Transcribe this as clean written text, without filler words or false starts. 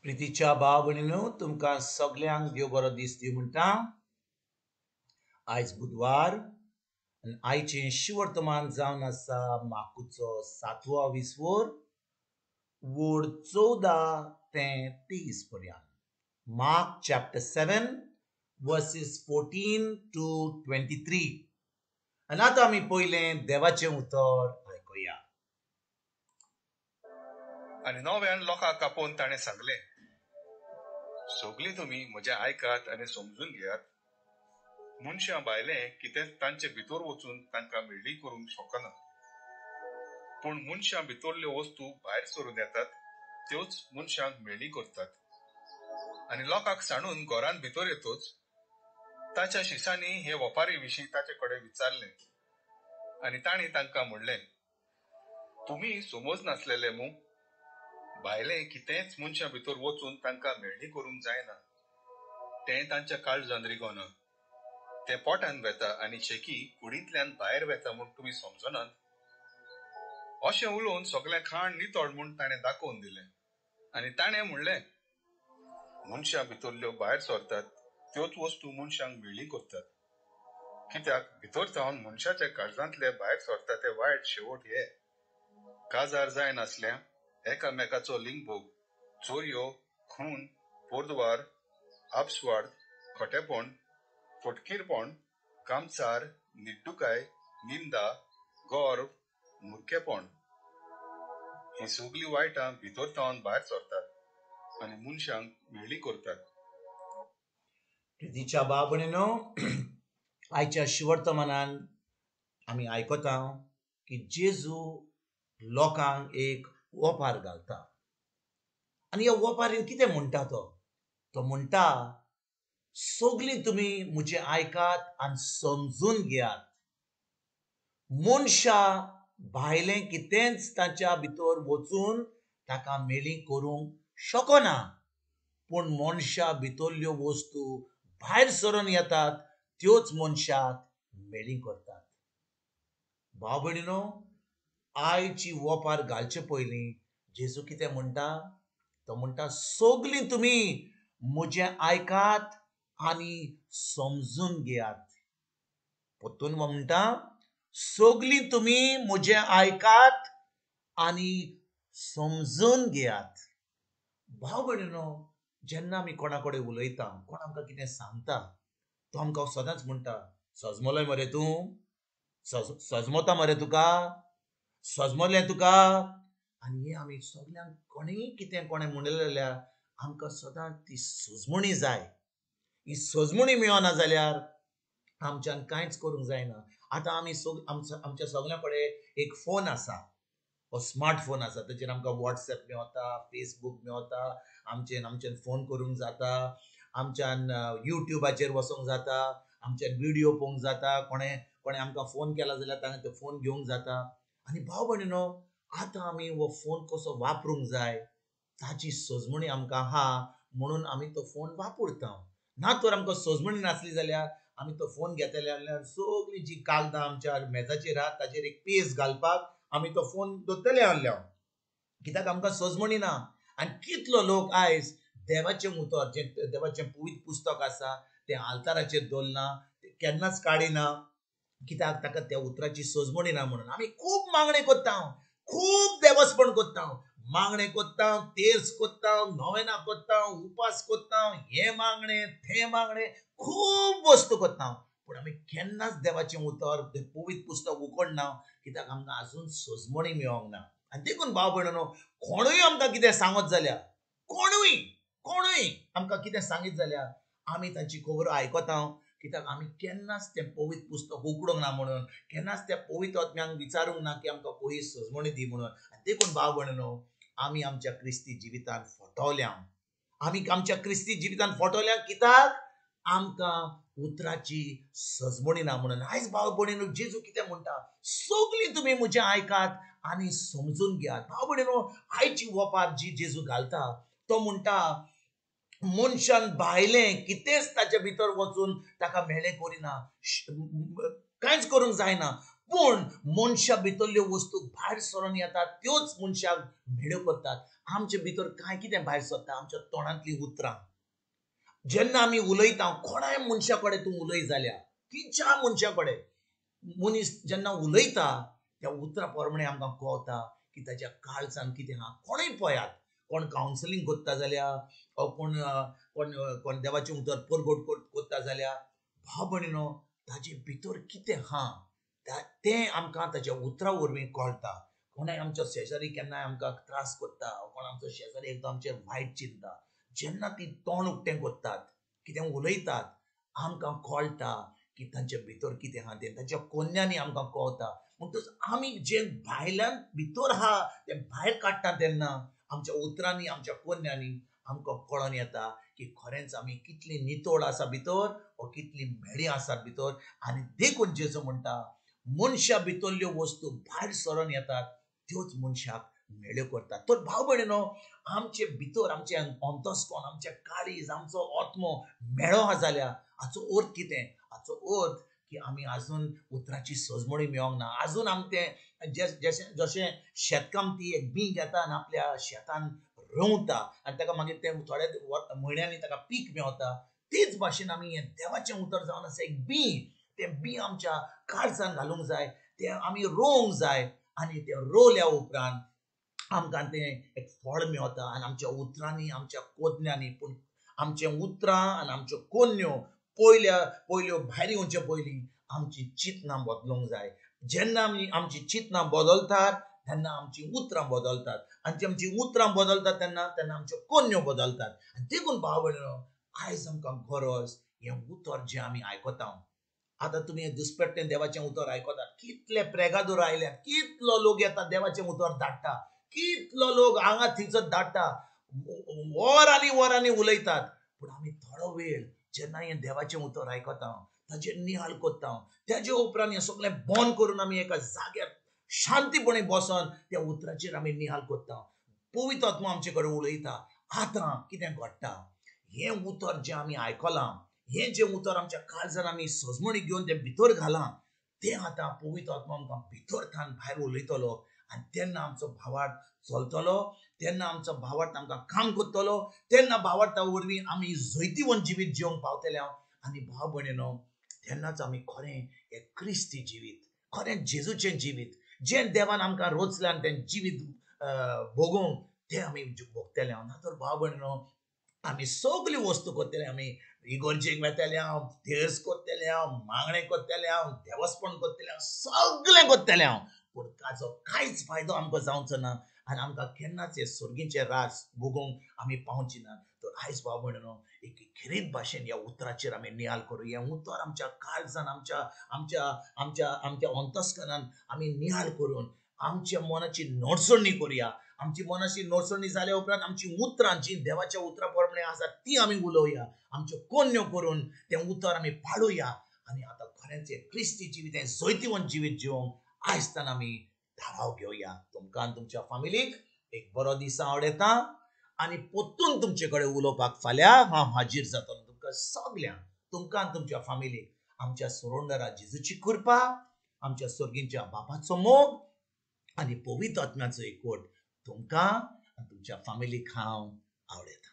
प्रितीच्या भाव भयणीनो, तुमकां सगल्यांक देव बरो दीस दी म्हणटा. आयज बुधवार आनी आयचें शिवर्तमान जावन आसा माकुचो सातवो विस्वोर, वोड 14 ते 23 पर्यंत. Mark chapter 7 verses 14 to 23. आनी आतां आमी पयलें देवाचें उतर आयकुया. आनी नव्यान लोकांक आपोवन ताणें सांगलें, सगलीं तुमी म्हजें आयकात आनी समजून घेयात. मनशां भायलें कितेंच तांचे भितर वचून तांकां मेळ्ळी करूंक शकना, पूण मनशां भितरल्यो वस्तू भायर सरून येतात त्योच मनशांक मेळ्ळी करतात. आनी लोकांक सांडून घरांत भितर येतोच ताच्या शिसांनी हे वपारी विशीं ताचे कडेन विचारलें. आनी तांणी तांकां म्हणलें, तुमी समज नासलेले मू? भायलें कितेंच मनशां भितर वचून तांकां मेळणी करूंक जायना, तें तांच्या काळजान रिगना, तें पोटान वेता आनी शेकी कुडींतल्यान भायर वेता म्हूण तुमी समजनात. अशें उलोवन सगळें खाण नितळ म्हूण ताणें दाखोवन दिलें. आनी ताणें म्हणलें, मनशां भितरल्यो भायर सरतात त्योच वस्तू मनशांक मेळणी करतात. कित्याक भितर जावन मनशाच्या काळजांतले भायर सरता ते वायट शेवट हे काजार जायनासल्या, एकामेकाचो लिंगभोग, चोरयो, खून, पोरद्वार, आपस्वार्थ, खोटेपण, फटकीरपण, कामचार, निड्डुकाय, निंदा, गर्व, मुरकेपण. ही सगळीं वायटां भितर जावन भायर सरतात आनी मनशांक मेळी करतात. प्रितीच्या भाव भयणीनो, आयच्या शिवर्तमानान आमी आयकता की जेजू लोकांक एक ओपार घालता. आनी ह्या ओपारीन कितें म्हणटा तो? तो म्हणटा, सगलीं तुमी म्हजें आयकात आनी समजून घेयात. मनशां भायलें कितेंच ताच्या भितर वचून ताका मेळी करूंक शकना, पूण मनशां भितरल्यो वस्तू भायर सरून येतात त्योच मनशाक मेळी करतात. भाव भयणीनो, आयची ओपार घालचे पयलीं जेजू कितें म्हणटा? तो म्हणटा, सगलीं तुमी म्हजें आयकात आनी समजून घेयात. परतून म्हणटा, सगलीं तुमी म्हजें आयकात आनी समजून घेयात. भाव भयणीनो, जेन्ना आमी कोणा कडेन उलयता, कोण आमकां कितें सांगता, तो आमकां सदांच म्हणटा, सजमलोय मरे तूं, सजमता मरे तुका, सजमलें तुका. आनी हें आमी सगल्यांक कोणेंय कितें कोणें म्हणलें जाल्यार आमकां सदांच ती सजमणी जाय. ही सजमणी मेळना जाल्यार आमच्यान कांयच करूंक जायना. आतां आमी आमच्या सगल्यां कडेन एक फोन आसा, हो स्मार्ट फोन आसा, ताचेर आमकां वॉट्सएप मेवता, फेसबूक मेवता, आमच्यान फोन करूंक जाता, आमच्यान युट्यूबाचेर वचोंक जाता, आमच्यान विडियो पळोवंक जाता, कोणें कोणें आमकां फोन केला जाल्यार तांकां ते फोन घेवंक जाता. आनी भाव भयणीनो, आतां आमी हो फोन कसो वापरूंक जाय ताची सजमणी आमकां आहा म्हणून आमी तो फोन वापरता. ना तर आमकां सजमणी नासली जाल्यार आमी तो फोन घेतले जाल्यार सगळीं जीं कागदां आमच्या मेजाचेर आहा ताचेर एक पेज घालपाक आमी तो फोन दवरतले आहले, कित्याक आमकां सजमणी ना. आनी कितलो लोक आयज देवाचें उतर, जें देवाचें पवित्र पुस्तक आसा तें आल्ताराचेर दवरना, केन्नाच काडिना, कित्याक ताका त्या उतराची सजमणी ना म्हणून. आमी खूब मागणें करता, खूब देवस्पण करता, मागणें करता, तेर्स करता, नोवेनां करता, उपास करता, हें मागणें तें मागणें, खूब वस्तू करता, पूण आमी केन्नाच देवाचें उतर, तें पवित्र पुस्तक उकडना, कित्याक आमकां आजून सजमणी मेळोंक ना. आनी देखून भाव भयणीनो, कोणूय आमकां कितें सांगत जाल्यार, कोणूय आमकां कितें सांगीत जाल्यार आमी तांची खबर आयकता, कित्याक आमी केन्नाच तें पवित्र पुस्तक उगडूंक ना म्हणून, केन्नाच त्या पवित्र आत्म्यांक विचारूंक ना की आमकां कोही सजमणी दी म्हणून. आनी देखून भाव भयणीनो, आमी आमच्या क्रिस्ती जिवितान फटवल्या. आमी आमच्या क्रिस्ती जिवितान फटवल्या कित्याक आमकां उतराची सजमणी ना म्हणून. आयज भाव भयणीनो, जेजू कितें म्हणटा, सगलीं तुमी म्हजें आयकात आनी समजून घेयात. भाव भयणीनो, आयची ओपार जी जेजू घालता तो म्हणटा, मनशान भायलें कितेंच ताच्या भितर वचून ताका मेळें करिना, कांयच करूंक जायना, पूण मनशा भितरल्यो वस्तू भायर सरून येतात त्योच मनशाक म्हेळ्यो करतात. आमचे भितर कांय कितें भायर सरता? आमच्या तोंडांतलीं उतरां. जेन्ना आमी उलयता, कोणाय मनशा कडेन तूं उलय जाल्यार, खंयच्या मनशा कडेन मनीस जेन्ना उलयता त्या उतरां प्रमाणे आमकां कळटा की ताच्या काळजान कितें आहा. कोणूय पळयात, कोण कावन्सिलींग करता जाल्यार, कोण कोण कोण देवाचें उतर परगट करता जाल्यार, भाव भयणीनो, ताजे भितर कितें आहा तें आमकां ताच्या उतरां वरवीं कळटा. कोणाय आमचो शेजारी केन्नाय आमकां त्रास करता, कोण आमचो शेजारी एकदम आमचेर वायट चिंतता, जेन्ना ती तोंड उक्तें करतात, कितें उलयतात, आमकां कळटा की तांचे भितर कितें आहा तें, तांच्या कोन्यांनी आमकां कळटा. म्हणटकच आमी जें भायल्यान भितर आहा तें भायर काडटा तेन्ना आमच्या उतरांनी, आमच्या कोन्यांनी आमकां कळोन येता की खरेंच आमी कितली नितळ आसा भितर वा कितली म्हेळी आसात भितर. आनी देखून जेजू म्हणटा, मनशा भितरल्यो वस्तू भायर सरून येतात त्योच मनशाक म्हेळ्यो करतात. तर भाव भयणीनो, आमचे भितर आमचें अंतस्कोण, आमचें काळीज, आमचो आत्मो म्हेळो आहा जाल्यार हाचो अर्थ कितें? हाचो अर्थ की आमी आजून उतराची सजमणी मेळोंक ना. आजून आमचें जशें शेतकामती एक बीं घेता आनी आपल्या शेतान रोवता आनी ताका मागीर तें थोड्या म्हयन्यांनी ताका पीक मेवता, तेच भाशेन आमी हें देवाचें उतर जावन आसा एक बीं, तें बीं आमच्या काळजान घालूंक जाय, तें आमी रोवंक जाय आनी तें रोवल्या उपरांत आमकां तें एक फळ मेवता. आनी आमच्या उतरांनी, आमच्या कोदन्यांनी, पूण आमचें उतरां आनी आमच्यो कोन्यो पयल्यो भायर येवचे पयलीं आमची चिंतनां बदलूंक जाय. जेन्ना आमी आमची चिंतनां बदलतात तेन्ना आमचीं उतरां बदलतात, आनी आमचीं उतरां बदलतात तेन्ना तेन्ना आमच्यो कोन्यो बदलतात. आनी देखून भाव भयणीनो, आयज आमकां गरज हें उतर जें आमी आयकता. आतां तुमी दुसपेट्टें देवाचें उतर आयकतात, कितले प्रेगादोर आयल्यात, कितलो लोक येता देवाचें उतर धाडटा, कितलो लोक हांगा थंयसर धाडटा, वरांनी वरांनी उलयतात. पूण आमी थोडो वेळ जेन्ना हें देवाचें उतर आयकता, ताचेर निहाळ करता, तेजे उपरांत हें सगळें बंद करून आमी एका जाग्यार शांतीपणे बसोन त्या उतराचेर आमी निहाळ करता. पवित्र आत्मा आमचे कडेन उलयता. आतां कितें घडटा, हें उतर जें आमी आयकलां, हें जें उतर आमच्या काळजान आमी सजमणी घेवन तें भितर घालां, तें आतां पवित्र आत्मा आमकां भितर थावन भायर उलयतलो आनी तेन्ना आमचो भावार्थ चलतलो, तेन्ना आमचो भावार्थ आमकां काम करतलो, तेन्ना भावार्था वरवीं आमी जैतिवंत जिवीत जिवंक पावतले. आनी भाव भयणीनो, तेन्नाच आमी खरें हें क्रिस्ती जिवीत, खरें जेजूचें जिवीत जें देवान आमकां रोचल्यान तें जिवीत भोगूंक तें आमी भोगतले. ना तर भाव भयणीनो, आमी सगल्यो वस्तू करतले, आमी इगर्जेक वेतले हांव, तेर्स करतले हांव, मागणें करतले हांव, देवस्पण करतले हांव, सगळें करतले हांव, पूण ताचो कांयच फायदो आमकां जावचो ना आनी आमकां केन्नाच हे सर्गीचे राज भोगूंक आमी पावची ना. तर आयज भाव भयणीनो, एक खेरीत भाशेन ह्या उतराचेर आमी निहाल करूं. हें उतर आमच्या काळजान, आमच्या आमच्या आमच्या आमच्या अंतस्कनान आमी निहाल करून आमच्या मनाची नडसणी करुया. आमची मनाची नडसणी जाल्या उपरांत आमची उतरां जीं देवाच्या उतरां प्रमाणे आसा ती आमी उलोवया, आमच्यो कोन्यो करून तें उतर आमी पाळुया आनी आतां खरेंच हें क्रिस्ती जिवीत, हें जैतिवंत जिवीत जिवंक आयजतान आमी थाराव घेवया. तुमकां आनी तुमच्या फामिलीक एक बरो दीस आवडटा आनी परतून तुमचे कडेन उलोवपाक फाल्यां हांव हाजीर जातलो. तुमकां सगल्यांक, तुमकां आनी तुमच्या फामिलीक आमच्या सोरोंडरा जेजूची कृपा, आमच्या सर्गींच्या बापाचो मोग आनी पवित्र आत्म्याचो एकवट तुमकां आनी तुमच्या फामिलीक हांव आवडटा.